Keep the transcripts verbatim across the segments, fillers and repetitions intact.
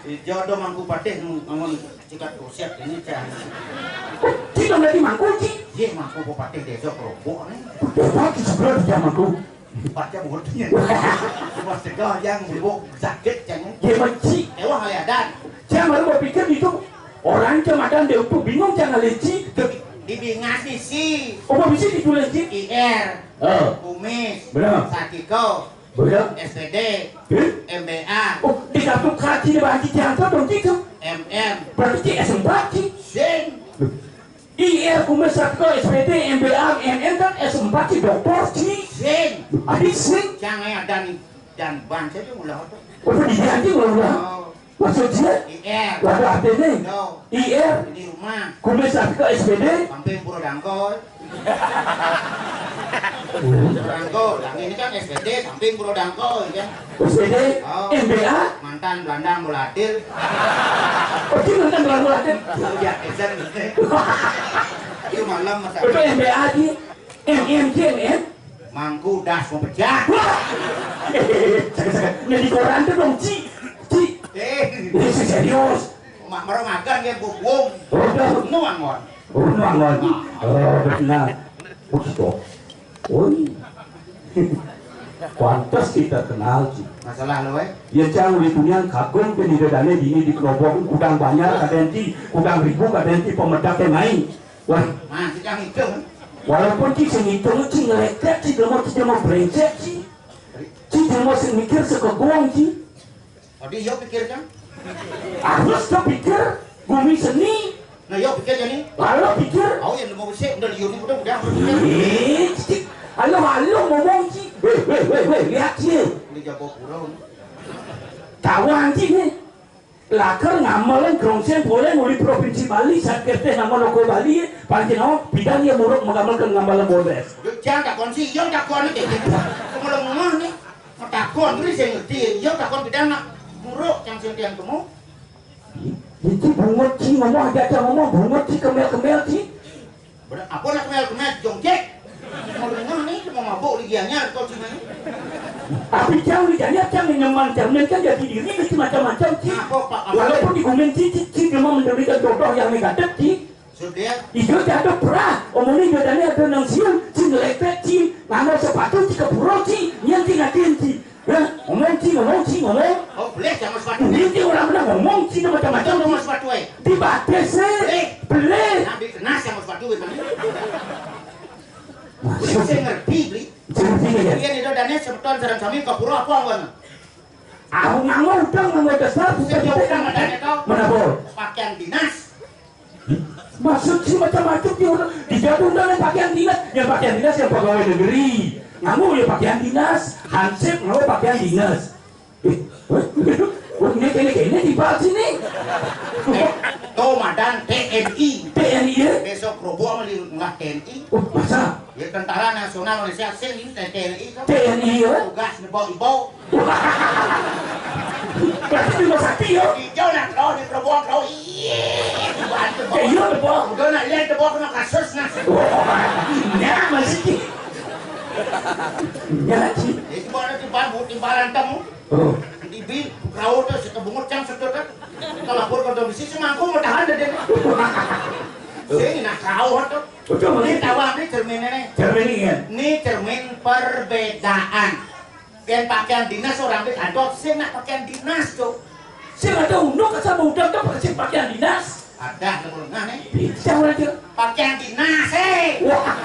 Jodoh Mangku Patih nu ngangon sikat krusiat ini, cah. Ci dong dadi mangku, ci. Yé, Mangku Patih désa Krobok né. Désa ki sebelah di mangku. Baca buatnya. Mas cegah yang sibuk sakit, jangan. Yé, menci. Ewah, aliadan. Jangan baru berpikir itu orang cemadan dia tuh bingung, jangan leci. Dibingas nih sih. Oh, bisa ditulis, ci? I R. Oh. Kumis. Benar. Satiko. Bener. S P D, Hah? M B A. Oh, di kartu kaki di bagi jantung dong, gitu. M M. Berarti ci S empat, ci. Sing. I R, kumis, satiko, S P D, M B A, M M kan S empat, ci, doktor, ci. Sing. Adi sing. Jangan ada nih. Dan ban saya tuh ulah apa? Oh, di dia, ci, ulah, ulah. Oh. Maksud dia? I R. Waduh, apa ini? Yo. I R. Di rumah. Kumis, satiko, S P D. Samping Pura Dangkol. Pura Dangkol. Yang ini kan S P D, samping Pura Dangkol, ya kan? S P D? Oh. M B A? Mantan Belanda Mulatil. Oh, dia mantan Belanda Mulatil. Itu dia, Ezen. Itu malam masa. Itu M B A, dia. M M, dia M M. Mangku das mau pecah. Wah! Sakit, sakit. Nggak di koran tuh dong, ci. Ci. Eh. Ini sih serius. Mak merem makan dia bubung. Udah. Nuang, nuang. Udah, nuang, nuang. Oh, benar. Begitu. Oi. Pantas kita kenal, ci. Masalah lo, eh? Ya, cang, di dunia kagum ke di dadane dini di kelompok kudang banyak, kadenti, kudang ribu, kadenti, pemedaknya naik. Wah. Nah, si cang itu. Walaupun ci sing itu, ci ngeletek, ci demen, ci demen brengsek, ci. Ci demen sing mikir sekegong, ci. Tadi yo pikir kan? Harus tuh pikir, bumi seni. Nah, yo pikir ya nih. Lalu pikir. Oh, yang mau sih udah liur udah udah. Ih, ci. Halo, halo, ngomong, ci. Weh, weh, weh, weh, lihat, ci. Ini jago pura. Tawang, ci, nih. Laker ngamelan krongsen boleh nguli Provinsi Bali, Satker teh nama loko Bali, paling naon, pidan dia muruk mengamalkan ngamalan boleh. Udah, jangan takon sih, yang takon aja. Kamu lemah nih. Mau takon, terus saya ngerti. Yang takon pidan nak muruk, yang sentian kamu. Itu bungut, ci, ngomong aja, aja ngomong, bungut, ci, kemel-kemel, ci. Bener, apa nak kenal kenal jongkek? Mau dengar nih, mau mabuk di dianya, kau cuma. Tapi jauh di dianya, jauh nyaman, cermin kan jadi diri, itu macam-macam, ci. Nah, apa, apa? Walaupun digumin, ci, ci, ci, dia mau mendirikan jodoh yang negatif, ci. Sudah. Ijo jatuh perah, omongnya jodohnya ada nang siul, ci, ngelepet, ci, ngambil sepatu, ci, ke pura, ci, nyanti ngatin, ci. Hah? Ngomong, ci, ngomong, ci, ngomong. Oh, boleh, jangan sepatu. Ini, ci, orang benar ngomong, ci, macam-macam, ci. Ngomong sepatu, eh. Di batis, eh. Boleh. Boleh. Nah, di kenas yang sepatu, eh. Masuk. Saya ngerti, beli. Ngerti, ya? Iya, nih, dane sebetul sareng sami ke pura apa, wan? Aku nganggo udang, nganggo dasar, saya udang, ada nih, kau. Mana, Bol? Pakaian dinas. Maksud, ci, macam-macam, ci, orang. Di jatuh undangan pakaian dinas, ya pakaian dinas yang pegawai negeri. Nganggo ya pakaian dinas, hansip nganggo pakaian dinas. Eh, eh, eh, ini kene-kene di bal sini. Eh, to madan T N I. T N I, ya? Besok robo sama di nggak T N I. Oh, masa? Ya, Tentara Nasional Indonesia sing ini T N I to. T N I, ya? Tugas nebo ibo. Berarti Bima Sakti, ya? Ijo nak lo di robo lo. Iya, bantu. Ya, iya, nebo. Udah nak lihat nebo kena kasus nah. Wah, ini masih. Ya, ci. Jadi, buat timbal, timbal berantem. Oh. Di bi, kau tuh, si kebungut cang sedot kan. Kita lapor ke domisi, semangku mau tahan deh dia. Sini nak kau tuh. Betul, ini betul. Tawa, ini cerminnya nih. Cermin ini, ya? Ini cermin perbedaan. Yang pakaian dinas orang di kantor, sih nak pakaian dinas tuh. Sih nggak tahu, nuk sama udah tuh pakai pakaian dinas. Ada, ada belum nah nih. Bisa orang tuh. Pakaian dinas, eh. Wah.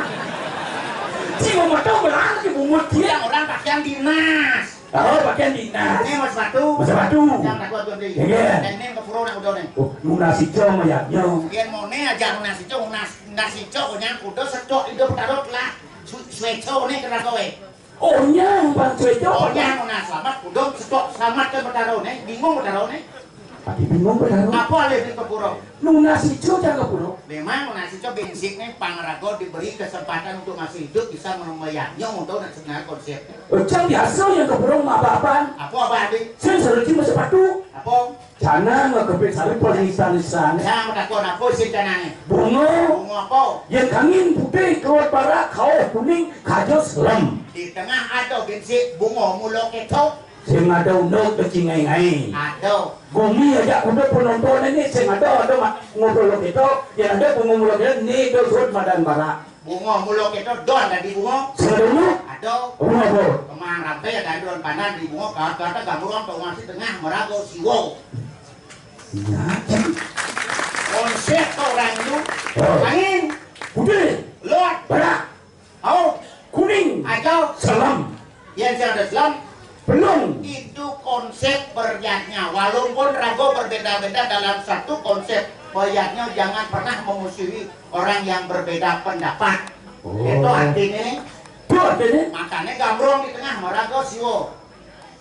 Sih mau tahu berang di bungut dia. Yang orang pakaian dinas. Oh, pakaian dinas. Ini mau sepatu. Mau sepatu. Yang takut tuh, Bli. Iya. Dan ini ke pura nak udah nih. Oh, nunas ijo sama yadnya. Yang mau nih aja nunas ijo, nunas, nunas ijo, punya kuda, sedot, itu bertarut lah. Su-, sueco nih kena kowe. Oh, nyang, Bang Sueco. Oh, nyang, nunas selamat, kuda, sedot, selamat ke bertarut nih. Bingung bertarut nih. Tapi bingung bertarut. Apa alih di ke pura? Nunas ijo aja ke pura. Memang nunas ijo bensin nih, pangarago diberi kesempatan untuk masih hidup, bisa menemui yadnya untuk nak sebenarnya konsep. Ujang biasa yang ke pura mah apa-apaan. Apa, apa, Abi? Sing seruci mau sepatu. Apa? Canang nggak kepik sari perhiasan-hiasan. Nah, mau takon apa sih canangnya? Bunga. Bunga apa? Yang kangin putih, keluar barak, kau kuning, kajo selem. Di tengah ada bensin bunga mula ketok. Sing ada unduk da cingai-ngai. Ada. Gumi aja kuda penonton ini sing ada ada ma-, ngobrol kita, yang ada bunga mulut kita ni do suut madan bara. Bunga mulut kita don tadi bunga. Sing ada unduk? Ada. Bunga apa? Kemang rampe ada don panan di bunga kata-kata gamburan tu masih tengah merago siwo. Iya. Konsep orang itu. Oh. Angin. Putih. Lot. Barak. Au, kuning, aja, selam. Yang ada selam, belum. Itu konsep berjatnya. Walaupun rago berbeda-beda dalam satu konsep, berjatnya jangan pernah memusuhi orang yang berbeda pendapat. Oh. Itu artinya. Itu artinya. Makanya gambrong di tengah, marago siwo.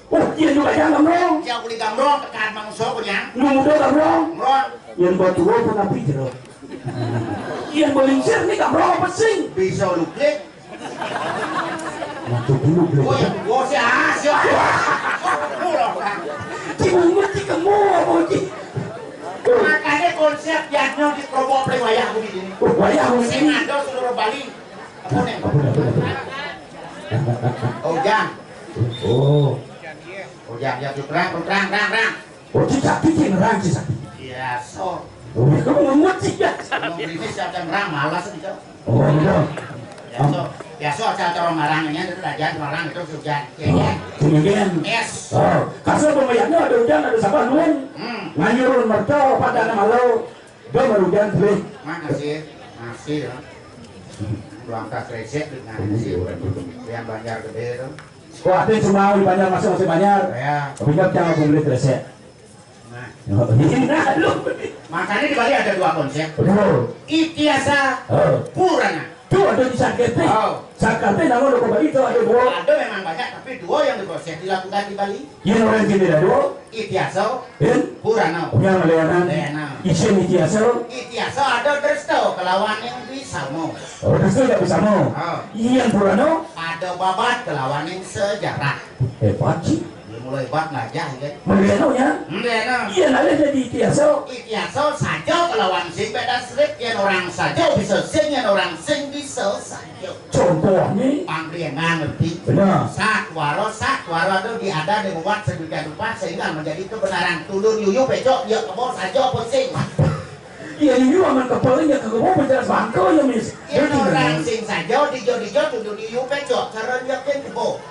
Oh, iya juga ya gambrong. Siapa boleh gambrong tekan manusia punya? Lu muda gambrong. Gambrong. Yang buat tua pun api jero. Yang belingsir ni gambrong apa sih? Bisa lu klik. Nah, tuh dulu klik. Oh, yang gua sih ah, siapa? Murah kan. Cibungut di kemu apa sih? Makanya konsep jadnya di kelompok wayah begini. Oh, wayah begini. Sing ada seluruh Bali. Apa nih? Apa nih? Apa nih? Apa nih? Oh, jam. Oh. Oh, jam, jam, terang, terang, terang, terang. Oh, cicak piting orang, cicak. Iya, so. Oh, kamu ngemut sih ya. Kalau ini siapa nerang, malas gitu. Oh, gitu. Ya, so. Ya, so, acara orang marangnya itu raja marang itu hujan. Ya, oh, ya. Kemudian. Yes. Oh, kasar pembayarnya ada hujan, ada sabar nun. Hmm. Nganyurun mercau pada nama lo. Udah baru hujan, beli. Makasih, masih ya. Langkah kresek dengan sih. Yang Banjar Gede itu. Wah, itu semua di Banjar masing-masing Banjar. Ya. Tapi nggak jangan beli kresek. Nah. Oh, iya, lu. Makanya di Bali ada dua konsep. Betul. Itiasa, oh, Purana. Tuh ada di Sakete. Oh. Sakete nama lo kembali itu ada dua. Ada memang banyak, tapi dua yang diproses dilakukan di Bali. Yang orang sini ada dua. Itiasa. Yen? Purana. Punya Maliana. Maliana. Isin Itiasa. Itiasa ada Dresta kelawan yang Bisamo. Oh, Dresta tidak Bisamo. Oh. Yang Purana. Ada Babat kelawan yang sejarah. Hebat sih. Dia mulai hebat ngajah kan. Maliana ya? Maliana. Iya, ada jadi Itiasa. Itiasa saja kelawan sing beda serit, yang orang saja bisa sing, yang orang sing bisa saja. Contohnya? Pangkringan ngerti. Benar. Sakwara, sakwara tu diada dibuat sedemikian rupa sehingga menjadi kebenaran. Tulun yuyu pecok, dia kebo saja pusing. Iya, yuyu aman kepala, dia kebo berjelas bangko, ya, mis. Iya, orang sing saja, dijo-dijo, tulun yuyu pecok, cara dia ken kebo.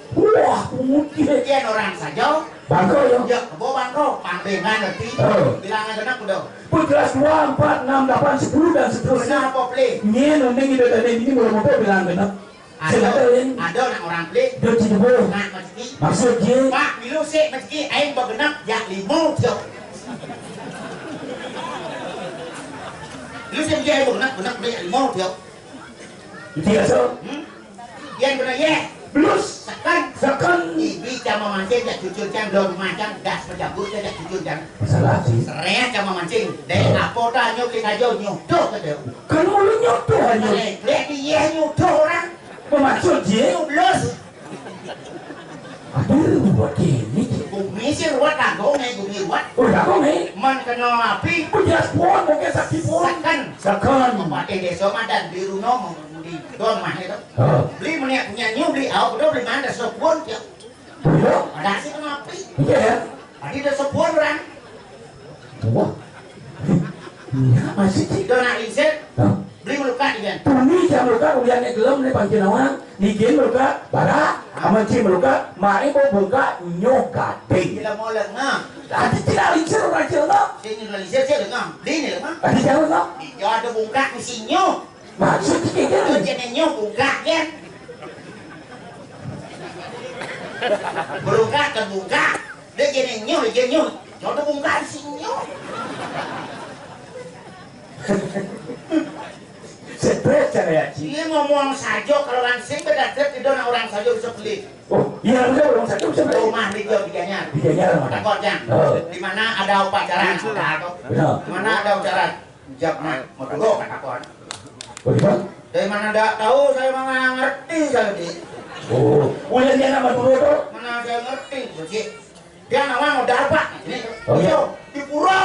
Wah, putih. Iya, orang saja. Bangko, ya. Ya, kebo bangko, pangkringan ngerti. Oh. Bilangan genap udah. Berjelas dua, empat, enam, delapan, sepuluh, dan seterusnya. Benar apa, Pli? Nyen, uning, ida, dan ini, mulai motor bilangan genap. Ada, ada nak orang pelik. Dia tidak boleh. Nak rezeki. Maksud dia? Pak, milu sik rezeki aing begenap jak lima, tiap. Milu sik rezeki aing begenap, begenap, begenap jak lima, tiap. Itu ya, so? Hmm? Yang benar, ya. Belus. Sekan. Sekan. Ibi cama mancing, jak cucur, cang, belum mancang, das pencabut, jak cucur, cang. Masalah sih. Serea cama mancing. Dek, oh, apa dah nyok kita jauh, nyok. Tuh, kata. Kan mulu nyok tuh, nyok. Lek, lek, iya, nyok tuh orang. Pemaksud ye? Nyoblos. Aduh, buat ini. Gumi sih ruwet, kagong, eh, gumi ruwet. Oh, kagong, eh? Man kena api. Oh, jelas pohon, oke, sakti pohon. Sakan. Sakan. Bupati desa madan di Runo, di Don mah itu. Oh. Beli meniak punya nyu, beli awak udah beli mana, sepon, ya. Iya. Ada sih kena api. Iya, ya. Tadi ada sepon, orang. Wah. Iya, masih sih. Don nak lingsir. Hah? Beli melukat, Igan. Tuni jam melukat, ulian ni gelem ni pangki nawang. Nigin melukat, bara. Aman cing melukat, mai bo bungka, nyoh gading. Bila mau lengah. Tadi tidak lingsir orang cil tu. Sini orang lingsir, saya lengah. Beli ni lengah. Tadi jauh tu. Dia ada bungka di sini. Maksud kita. Itu jenis nyoh bungka, kan? Berungka ke bungka. Dia jenis nyoh, dia jenis nyoh. Nyoh tu bungka di sini, nyoh. Stres cara ya, Ci. Dia ngomong saja kalau langsing beda trip, tidak nak orang saja bisa beli. Oh, iya, ada orang saja bisa beli. Rumah di dia di Gianyar. Di Gianyar mana? Takut, Jang. Oh. Di mana ada upacara, ada apa? Benar. Di mana ada upacara? Jawab, nah, mau dulu kan aku, kan? Bagaimana? Dari mana dah tahu, saya mah nggak ngerti saya, Di. Oh, udah dia nama dulu tuh? Mana saya ngerti, Bocil? Dia nama mau darpa. Ini, oh, iya, di pura.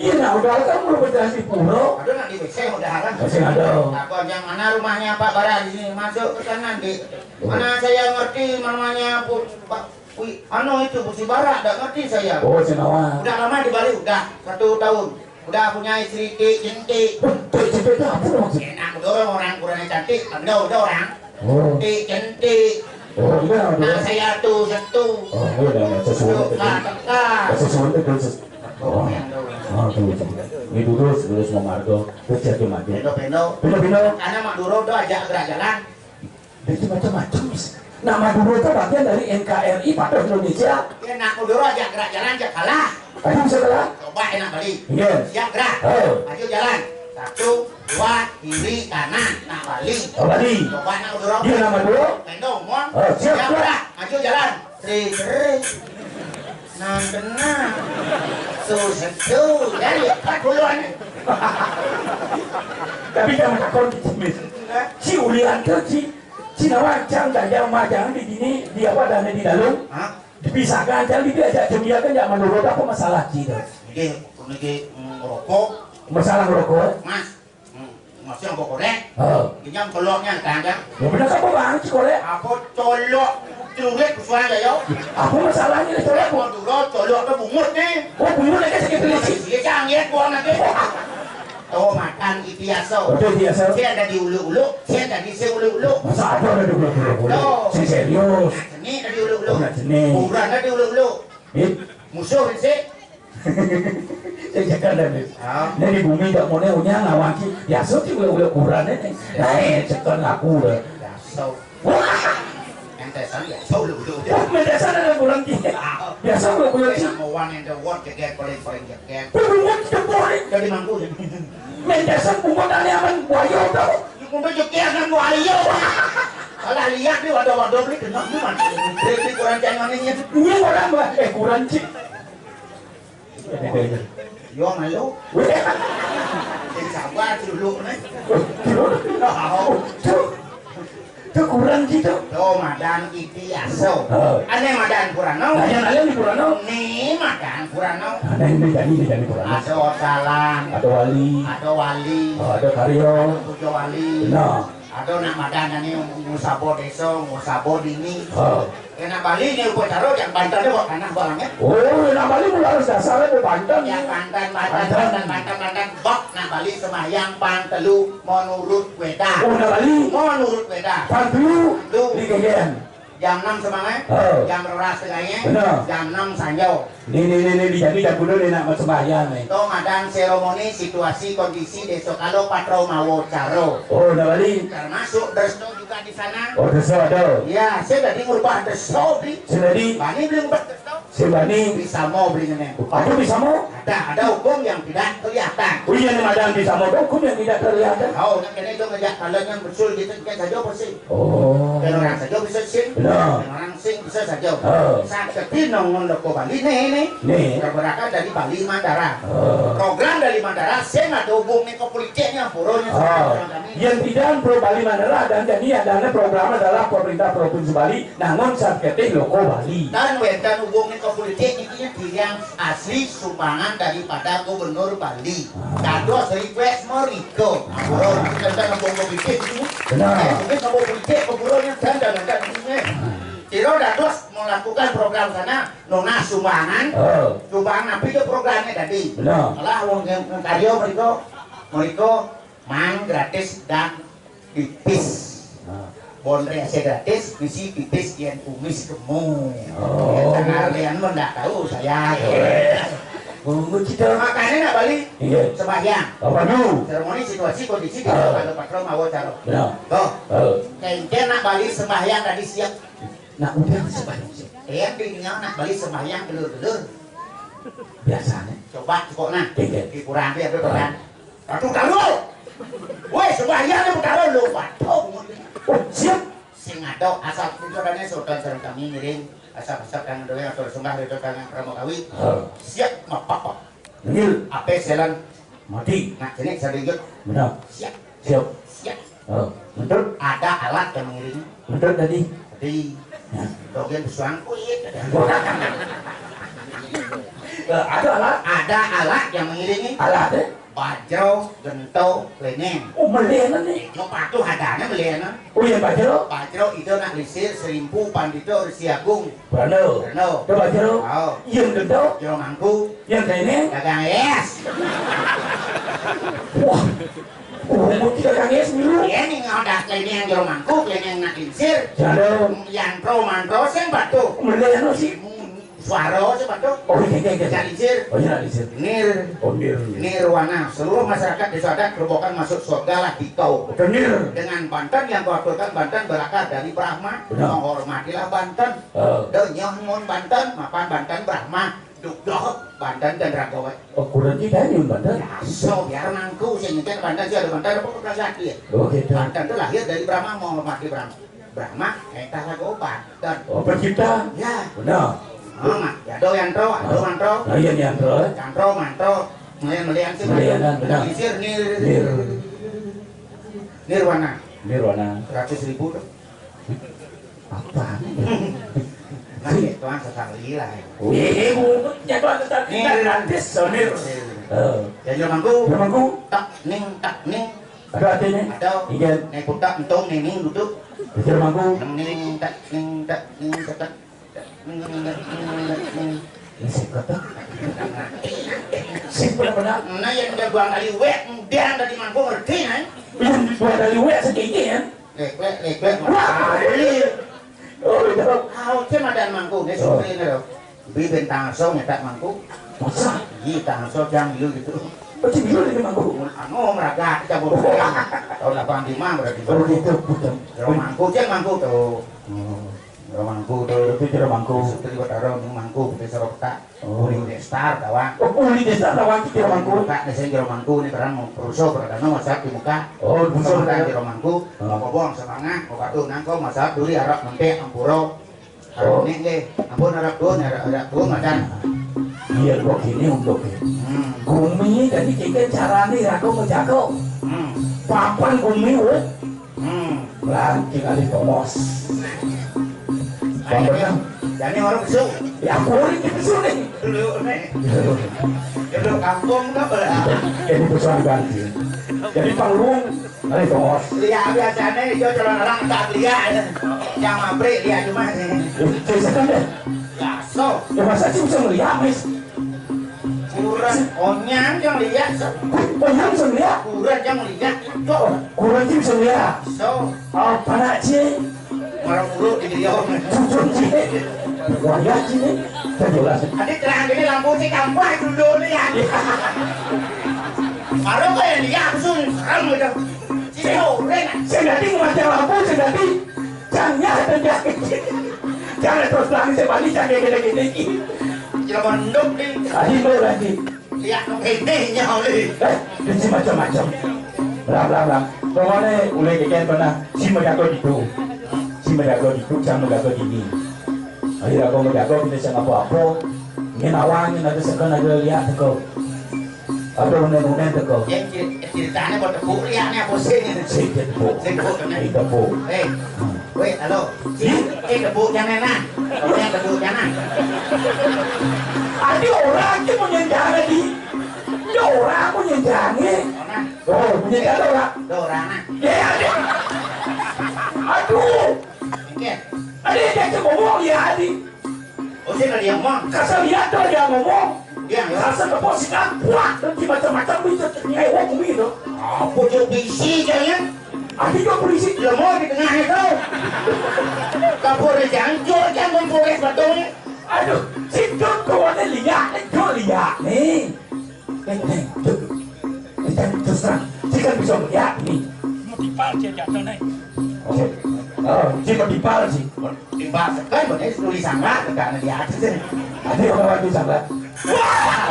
Ini udah kan belum berjalan di pura. Aduh, nak di W C udah kan. Masih ada. Apa yang mana rumahnya Pak Bara di sini? Masuk ke sana, di mana saya ngerti namanya Pu-, Pak Wi-, anu itu, Bu Sibara, nggak ngerti saya. Oh, Sinawa. Udah lama di Bali, udah satu tahun. Udah punya istri, Ti Cinti. Ti Cinti itu apa maksudnya? Enak dorong orang kurangnya cantik, udah, udah orang. Oh. Ti Cinti. Oh, iya, nah, iya. Saya tuh, setu. Oh, iya, iya, iya. Sesuai itu. Teka, teka. Sesuai itu, ses-, oh. Oh, tuh, tuh. Ini dulu, dulu semua margo. Terus jadi maju. Pendo, pendo. Pendo, pendo. Karena Madura tuh ajak gerak jalan. Jadi macam-macam, Mas. Nah, Madura itu bagian dari N K R I pada Indonesia. Ya, nak Madura ajak gerak jalan, ajak kalah. Tadi bisa kalah? Coba enak Bali. Iya. Siap gerak. Ayo. Maju jalan. Satu, dua, kiri, kanan. Nak Bali. Oh, Bali. Coba nak Madura. Iya, nak Madura. Pendo, mon. Oh, siap, siap, gerak. Maju jalan. Tri, tri. Nah, benar. Susah tuh. Jadi, empat puluhan. Tapi jangan takut, Mas. Si Ulian tuh, si Cina wancang gajah majang di sini, di apa, dan di dalam. Hah? Dipisahkan, jangan diajak cemil kan, jangan menurut apa masalah kita. Niki, niki, mm, ngerokok. Masalah ngerokok. Mas, mm, masih ngerokok korek. Oh. Kenyang koloknya, tangga. Ya benar, apa bang, si korek? Apa colok, celurit, suara ya? Apa masalahnya, colok? Apa dulu, colok ke bungut nih? Oh, bungut lagi sakit pelicin. Iya, jangan lihat buang nanti. Tuh, makan itiaso. Betul, itiaso. Saya ada di ulu-ulu, saya ada di seulu-ulu. Masa ada, ada di ulu-ulu? Tuh. Si serius. Nah, seni ada di ulu-ulu. Oh, nah, seni. Kurang ada di ulu-ulu. Eh? Musuh sih. Saya cakap dah, Beb. Ah. Ini di bumi tak mau ni, unyang awak ki. Biasa tu ulu-ulu kurang ni. Naik, cakap aku dah. Biasa. Wah! Yang tesan ya, so ulu-ulu. Wah, mentesan ada kurang ki. Ah. Biasa ulu-ulu ki. Number one in the world, jeger, paling, paling jeger. Bungut jempol. Jadi mangku ya. Mentesan bungut aneh aman buaya tau. Bungut jeger dengan buaya. Kalau lihat ni wadah-wadah beli kena ni, man. Beli kurang jangan ni. Ini orang, eh, kurang cik. Yo, malu. Weh. Sing sabar dulu ni. Dulu. Tahu. Tu, tu kurang gitu. Tuh, madan itiaso. Oh. Ane madan Purano. Nah, yang lain di Purano. Ni madan Purano. Nah, ini jadi, ini jadi Purano. Ada Otalan. Ada Wali. Ada Wali. Oh, ada Karyo. Ada Pujo Wali. Nah. Ada nak madan ni ngusabo desa, ngusabo dini. Oh. Kena Bali ni upacara yang banten dia buat tanah barangnya. Oh, nak Bali mula harus dasarnya buat banten. Ya, banten, banten, banten, banten, banten, banten. Bak nak Bali sembahyang pan telu menurut weda. Oh, nak Bali? Menurut weda. Pan telu? Telu. Di Gegen. Jam enam semangat, oh, jam rolas setengahnya, benar, jam enam sanjau. Ni, ni, ni, ni, di jadi jam kuda ni nak sembahyang ni. Tong adan seremoni, situasi, kondisi, desa kalo patro mawo caro. Oh, nak Bali? Termasuk Dresno juga di sana. Oh, Dresno ada? Ya, saya tadi ngubah Dresno, Bli. Saya tadi? Bani beli ngubah Dresno. Saya bani? Bisa mau beli ngene. Ada bisa mau? Ada, ada hukum yang tidak kelihatan. Oh iya, ni madan bisa mau hukum yang tidak kelihatan. Oh, nak kena itu ngejak kalian yang betul gitu, kan saja apa sih? Oh. Dan orang saja bisa sing. Benar. Dan orang sing bisa saja. Oh. Sakti nongon loko Bali ni, ni. Ni. Pergerakan dari Bali Mandara. Oh. Program dari Mandara, sing ada hubung ni ke politiknya, burunya. Oh. Yang tidak pro Bali Mandara dan jadi adalah program adalah pemerintah Provinsi Bali, namun sakti loko Bali. Dan wedan hubung ni ke politik ini yang asli sumbangan daripada Gubernur Bali. Ah. Dados request mereka. Ah. Buron, kita nak buat politik ini. Benar. Eh, mungkin nak buat politik, buron yang dan, dan, dan, ini. Ah. Tiro dados melakukan program sana, nona sumbangan. Oh. Sumbangan apa itu programnya tadi? Benar. Malah wong yang karya mereka, mereka mang gratis dan pipis. Ah. Bondre ase gratis, misi pipis yen kumis kemu. Oh. Ya, tengah lian mah ndak tahu saya. Oh. Bungut kita. Makanya nak Bali. Iya. Sembahyang. Apa dulu? Seremoni, situasi, kondisi, ah, kalau patro mawo caro. Benar. Tuh. Oh. Kengken nak Bali sembahyang tadi siap. Nak udah sembahyang siap. Yang di dunia nak Bali sembahyang gelur-gelur. Biasanya. Coba kok nah. Kengken. Hiburan dia tu kan. Ah. Ratu Dalu. Woi, sembahyang ni Dalu lu. Waduh. Oh, siap. Sing ada asal itu adanya sultan sareng kami ngiring asal-asal kang dewe atau sembah itu kang Rama Kawi. Oh. Siap mapak. Nggih. Ape selan mati. Nak jenik sadinget. Benar. Siap. Siap. Siap. Oh, betul. Ada alat yang mengiringi. Betul tadi. Tadi. Ya. Dogen suang kuit. Eh, ada alat? Ada alat yang mengiringi. Alat, eh? Bajro, gento, leneng. Oh, melenan nih. Yo patuh adanya melenan. Oh iya, Bajro. Bajro itu nak lisir, serimpu, pandito, resi agung. Brando. Brando. Itu Bajro. Oh. Yang gento? Jero mangku. Yang leneng? Dagang es. Wah. Oh, mau tidak dagang es dulu. Iya nih, ada leneng jero mangku, leneng nak lisir. Jero. Yantro, mantro, sing patuh. Melenan sih. Suara aja, Pak, tuh. Oh, iya, iya, iya. Bisa lincir. Oh, iya, lincir. Nir. Oh, nir. Nirwana. Seluruh masyarakat desa adat Gerobokan masuk surga lah dikau. Betul, nir. Dengan banten yang kau aturkan, banten berakar dari Brahma. Benar. Menghormatilah banten. Oh. Donya mun banten, mapan banten Brahma. Duk doh, banten dan ragawe. Oh, kurang kita nyun banten. Ya, so, biar mangku, sing nyengket banten, sih ada banten, apa kau ya? Oh, gitu. Banten tuh lahir dari Brahma, menghormati Brahma. Brahma, éta lagu banten. Oh, pencipta. Ya. Benar. Mama, ya do yantro, ado mantro. Nah, iya, yantro. Yantro, mantro. Melian-melian sih. Melianan, benar. Lisir nir. Nir. Nirwana. Nirwana. Seratus ribu tuh. Apa? Nah, ya, tuan sekali lah. Wih, buntutnya tuan sekali. Nir. Gratis, so, nir. Nir. Oh. Ya, jero mangku. Jero mangku. Tak ning, tak ning. Ada artinya? Ada. Iya. Nek putak entong ning ning duduk. Jero mangku. Ning ning tak ning tak ning tak. Ini seket, ah. Sing bener-bener. Nah, yang udah buang kali wek, udah dari mangku ngerti, kan? Yang dibuat dari wek segini, ya? Lek, lek, lek, lek. Wah, ini. Oh, iya. Ah, oke, madan mangku, dia. Oh. Seperti ini, loh. Bi bentang so nyetak mangku. Masa? Iya, tang so jam biru gitu. Oh, jam biru lagi mangku? Anu, meraga, kita baru. Oh. Tahun delapan lima berarti. Oh, gitu, betul. Kalau mangku, jam mangku tuh. Oh. Jero mangku tuh. Itu jero mangku. Sutri Batara ning mangku putih sarokta. Oh. Uli Destar tawang. Oh, Uli Destar tawang itu jero mangku. Muka nih sing jero mangku nih terang perusuh perdana masak di muka. Oh, perusuh perdana. Jero mangku. Oh. Mau kobong semangat, mau batu nangkong masak duri harap mempek ampuro. Oh. Harap nih nggih. Ampun harap tuun, harap, harap tuun macan. Iya, kok gini untuk ya. Hmm. Gumi jadi kiki carane ya aku ngejago. Hmm. Papan gumi, weh. Hmm. Lah, tinggal di tongos. Ayo, jani orang besuk. Ya, aku orang di besuk nih. Dulu, nih. Dulu kampung apa lah? Ini pesan ganti. Jadi panggung, ada di tongos. Iya, biasanya itu calon orang tak lihat. Yang mabrik lihat cuma sih. Saya kan deh. Ya, so. Ya, masa sih bisa melihat, Mas? Kurang onyang yang lihat, so. Onyang bisa melihat? Kurang yang lihat. Kok? Kurang sih bisa melihat. So. Oh, panak sih. Marang urut di dia. Jujur sih. Wah, ya sih nih. Saya jelas. Adi terang gini lampu sih kampah dulu nih ya. Baru kayak dia langsung serem gitu. Sih, orang. Saya nanti mau macam lampu, saya nanti. Jangan ya, jangan. Jangan terus terang saya balik, jangan gini-gini. Jangan menduk nih. Tadi lo lagi. Lihat dong ini nyali. Eh, ini macam-macam. Lam, lam, lam. Pokoknya, ulai keken pernah. Si menjaga itu. Si menjaga itu, jangan menjaga ini. Akhirnya aku menjaga, bisa sama apa-apa. Ini nawangin, ada sekan, ada lihat, teko. Ada unen-unen, teko. Yang cer-, ceritanya mau tepuk, lihatnya apa sih? Sing tepuk. Sing tepuk, kan? Sing tepuk. Eh, weh, halo. Sing, eh, tepuk jangan, nah. Kau yang tepuk jangan. Ada orang tu punya jangan di. Ada orang punya jangan. Mana? Oh, punya jangan orang. Ada orang, nah. Ya, ya, ada. Aduh. Oke. Ada yang cakap ngomong, ya, Adi. Oh, saya tadi yang ngomong. Kasar lihat tu dia ngomong. Dia, ya. Kasar ke pos, kan? Wah, nanti macam-macam bisa ternyai wong gitu. Apa tu bisi, jangan? Ada juga polisi. Dia mau di tengah itu. Kapolres jangan, jangan polres Batong ni. Aduh, si Jun tu ada lihat, ni Jun lihat ni. Eh, eh, Jun. Eh, jangan terus terang. Si kan bisa melihat ni. Mau dipal dia jatuh ni. Oh, oh, si mau dipal si. Dipal sekan, boleh tulis sangga, ke kanan di atas ni. Ada orang waktu sangga. Wah!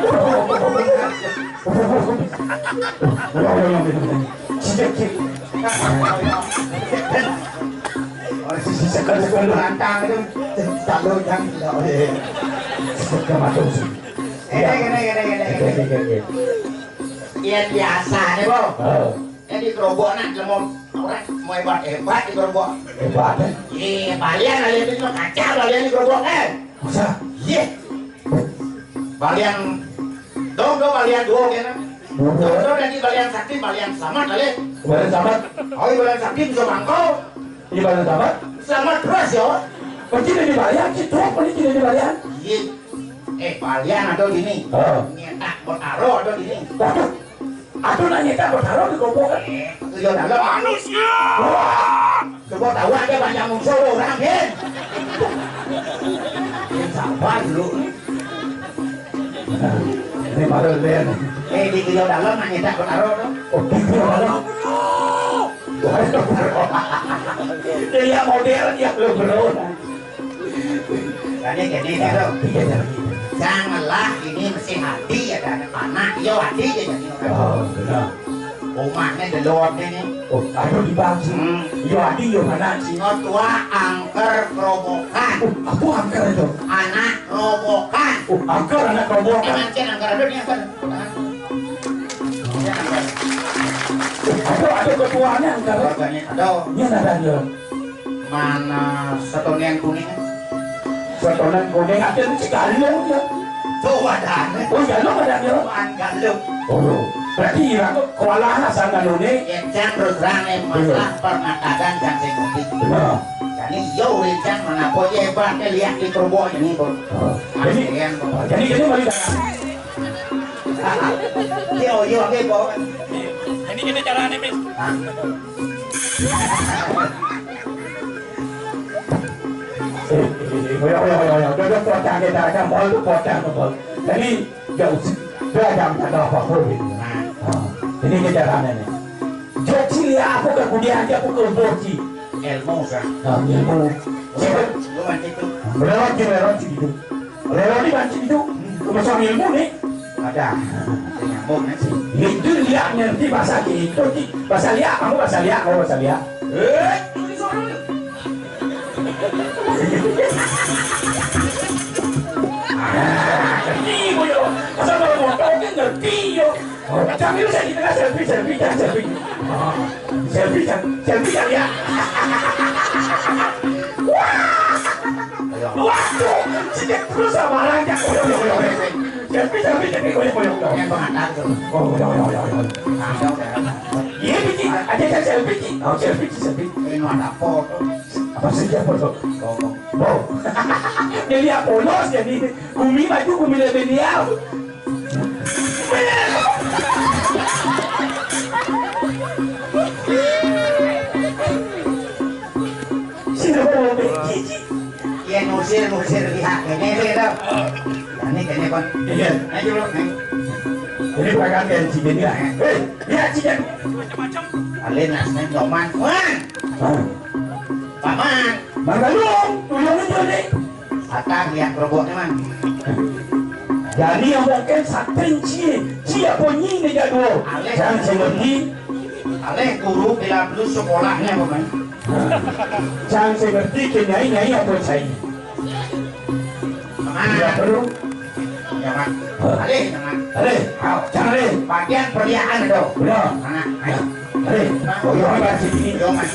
Wah, wah, wah, wah. Sejak Oh, si, si, sekali, sekali lantang tu, tak lo yang, tak boleh. Suka masuk sih. Gini, gini, gini, gini, gini. Oke, oke, oke. Iya, biasa ni, Bo. Oh. Ini di gerobok nak, lemo orang mau hebat-hebat di gerobok. Hebat, eh? Iya, balian, balian itu cuma kaca, balian di gerobok, eh. Masa? Iya, Balian dong, dong balian duo kena. Duo. Dong, dong, dadi balian sakti, balian selamat kali. Balian selamat. Oh, iya, balian sakti bisa bangko. Iya, balian selamat. Selamat terus ya. Oh, tidak dibayar, sih, truk ini tidak dibayar. Iya. Eh, balian ada gini. Oh. Nyetak Botaro ada gini. Waduh. Aduh, nanya tak bertaruh di kopo kan? Eh, iya, dalam. Manusia. Wah, coba tahu aja banyak musuh orang, Hen. Yang sabar dulu. Ini baru Ben. Eh, di kilo dalam nanya tak bertaruh tuh. Oh, di kilo dalam. Waduh. Dia model dia, bro. Jadi, jadi, ya, bro. Iya, iya, iya. Janganlah ini mesti hati ya, dan panah. Yo, hati aja jadi orang. Oh, benar. Rumahnya di luar ini. Oh, aduh, di bangsi. Hmm. Yo, hati, yo, mana sih? Singo tua angker kerobokan. Oh, apa angker itu? Anak robokan. Oh, angker anak kerobokan. Emang kan angker ada nih angker. Ada, ada ketuanya angker. Keluarganya ada. Ini ada dia. Mana setonen kuning? Setonen kuning ada di Cikarang ya. Tuh, wadahnya. Oh, iya, lo ada dia. Wan Galuh. Oh, berarti ira kok kewalahan asal ngalune. Ya, Cang, terus terang, eh, masalah permatadan Cang sing ngerti. Benar. Jadi, yo, Cang, mana apa ya, hebat, eh, lihat di kerubuk ini, Bro. Oh. Jadi, aslian, Bro. Jadi, jadi mari. Yo, yo, oke, Bro. Jadi, gini caranya, Mis. Hah? Eh, eh, eh, oya, oya, oya, oya. Udah, udah, pocah kita aja, Bol, tuh pocah tuh, Bol. Jadi, nggak usah, udah, jangan ada apa-apa gitu. Nah, ini caranya nih. Jadi, ya, aku ke kuliah aja, aku ke Boji. Ilmu, kan? Nah, ilmu. Lu, lu mancing tuh. Melewati, melewati gitu. Melewati mancing itu. Lu masuk ilmu nih. Ada. Nyambung, kan? Itu dia ngerti bahasa gitu, Ki. Bahasa liak, kamu bahasa liak, kamu bahasa liak. Eh, ngerti, boyo. Masa kalau mau tahu, kan ngerti, yo. Oh, kami bisa di tengah selfie, selfie, jangan selfie. Oh, selfie, jangan, selfie, jangan, ya. Wah! Waduh, sejak terus sama orang, ya. Oyo, oyo, oyo, oyo. Selfie, selfie, selfie, oyo, oyo, oyo. Yang pengantar tuh. Oh, oyo, oyo, oyo, oyo. Ada, ada. Iya, Biki. Aja saya selfie, Ki. Oh, selfie, selfie. Ini ada foto. Apa sih dia foto? Foto. Wow. Jadi apa, Los? Jadi, kumi maju, kumi lebih dia. Sini, Bang, Bang, Bang. Iya, ngusir, ngusir pihak ini, gitu. Ini, ini, Bang. Iya. Ayo, Bang. Ini pegang dari sini, ya. Hei, lihat sini. Macam-macam. Alin, asli, Doman. Wan! Hah? Paman. Mang Galung, tulung itu, Dik. Atang yang roboknya, Mang. Jadi yang mungkin satrin cie, cie apa nyi ni jadwal. Alih. Jangan seperti. Alih guru bila belum sekolahnya, Paman. Jangan seperti ke nyai, nyai apa saya. Paman. Tidak perlu. Jangan. Hah? Alih, jangan. Alih. Ayo, jangan alih. Bagian perliakan itu. Benar. Mana? Ayo. Alih. Oh, iya, iya, sini. Iya, Mas.